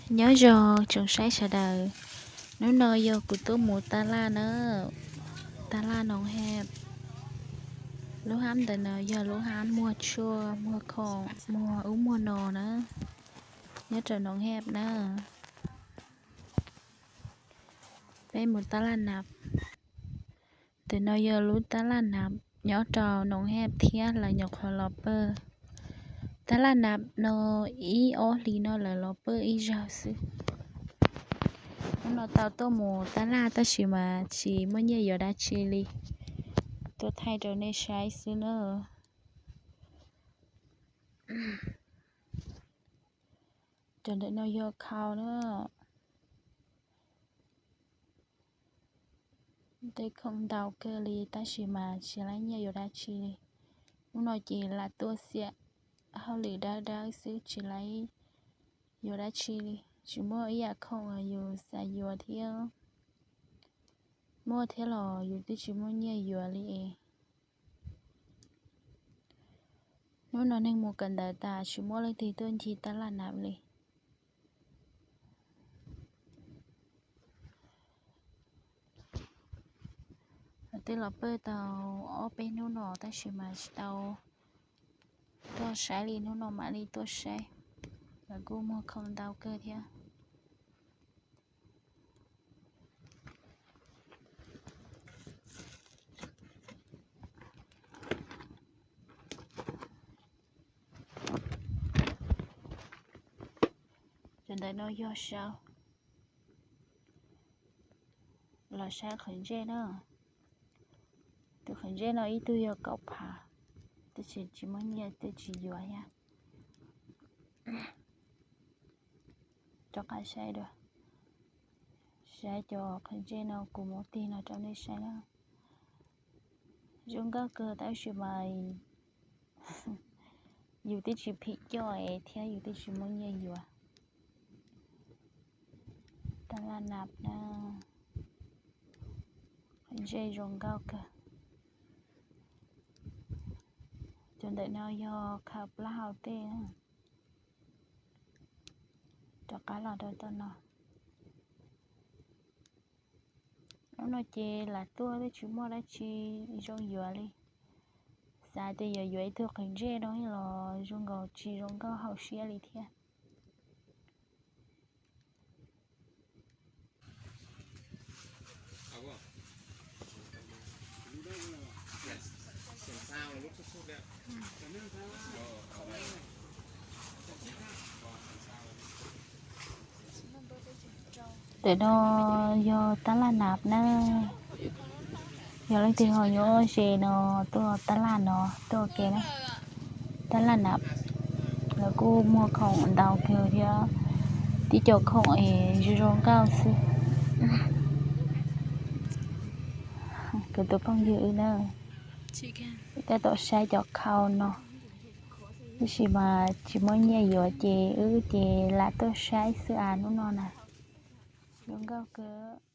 Nyob zoo tsoom saib sawv daws, hnub no yog kuv tuaj mus tab laj na, tab laj Noov Hab. Lub hab ntawm no yog lub hab muag tshuaj, muag khoom, muag ub muag no na, nyob rau Noov Hab na. Peb mus tab laj Nab. Ntawm no yog lub tab laj Nab nyob rau Noov Hab thiab lawv nyuam qhuav los pawj. Tab laj Nab no ib ob hlis no lawv los pawj ib zaug xwb. Hnub no tau tuaj mus tab laj tab sis mas tsis muaj nyiaj yuav dab tsi li. Tuaj thaij rau nej saib xwb na. Cov ntawm no yog khau na. Tej khoom ntau kawg li tab sis mas tsis laib nyiaj yuav dab tsi li. Hnub no ces lam tuaj xiam hauj lwm dawb dawb xwb tsis laib yuav dab tsi li. Tsis muaj ib yam khoom yus xav yuav thiab. Muaj thiab los yus twb tsis muaj nyiaj yuav li es. Hnub no neeg mus kawm ntawv tas tsis muaj leej twg tuaj ncig tab laj Nab li. Lawv twb los pawj tau ob peb hnub no tab sis mas tsis tau tuaj saib li, hnub no mam li tuaj saib. Lawv kuj muag khoom ntau kawg thiab. Cov ntawm no yog saum. Los saib qhwv ntsej na. Tus qhwv ntsej no ib tug yog kaum phav, tab sis tsis muaj nyiaj twb tsis yuav thiab. Rov qab saib dua. Saib cov qhwv ntsej no kuv muab tig no rau nej saib na. Zoo nkauj kawg tab sis mas yus twb tsis phim coj es thiab yus twb tsis muaj nyiaj yuav. Tab laj Nab na, qhwv ntsej zoo nkauj kawg. Cov ntawm no yog khaws plaub hau tej. Rov qab los rau tom no. Hnub no ces lam tuaj twb tsis muaj dab tsi zoo yuav li. Xav tias yuav yuav ib tug qhwv ntsej no los zoo nkaus tsis zoo nkauj hauv siab li thiab. Ntawm no yog tab laj Nab na. Yog leej twg ho yuav ze no tuaj tab laj no tuaj ua ke na. Tab laj Nab, lawv kuj muag khoom ntau kawg thiab, tib co khoom es zoo zoo nkauj xwb. Kuv tus phooj ywg wb na, tab tom saib cov khau no, tab sis mas tsis muaj nyiaj yuav ces wb ces lam tuaj saib xwb as hnub no na. Zoo nkauj kawg.